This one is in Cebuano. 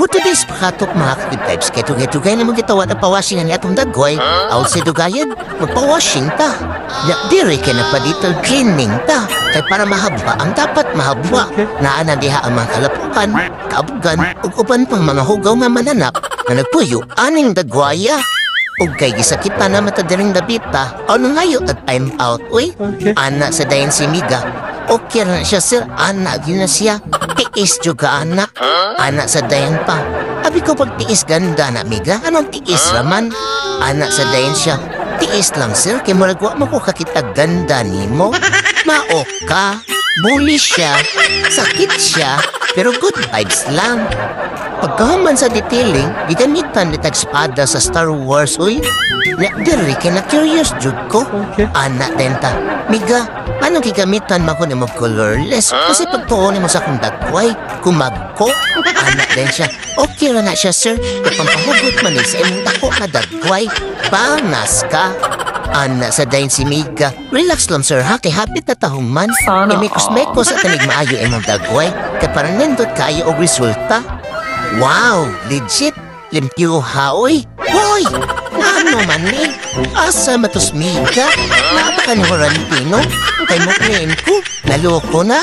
For today's pakatok, mga ka-good vibes, kay tugay-tugay na gitawat ang pa-washing ni atong dagway, aw si dugayan, magpa-washing ta. Ya, diri kay na pa-detail cleaning ta. Kay para mahaba ang dapat mahabwa. Naa na diha ang mga kalapukan, kaabugan, ug uban pang mga hugaw nga mananap na nagpuyo aning dagwaya. Ug kay gisakitan na mata diring dabita, ano ngayo at I'm out, uy. Ana sa dayon si Miga. Okay na siya, sir. Ana, gyud na siya. Tiis juga, ana. Ana sa dayon pa. Abi ko pag tiis ganda na, Miga. Anong tiis raman? Ana sa dayon siya. Tiis lang, sir. Kay murag wa mo ko kakita ganda nimo. Mao ka. Bully siya. Sakit siya. Pero good vibes lang. Pagkahuman sa detailing, gigamitan ni tag espada sa Star Wars, uy. Na, diri kay na curious jud ko. Ana denta. Miga, anong gigamitan man ko nimo colorless? Kasi pagtuon nimo sa akong dagway, kumagko. Ana din siya. Okay ra na siya, sir. Kay pampahugot man ni sa imong dako nga dagway. Bangas ka. Ana sa dayon si Miga. Relax lang, sir, ha, kay hapit na tahuman. Sana. Imekos-mekos at tanig maayo imong dagway. Kay para nindot kayo og resulta. Wow, legit. Limpyo ha, oy. Hoy, ano man ni? Asa matos Miga? Naa ba ka ni Horantino? Kay mo ko, naloko na.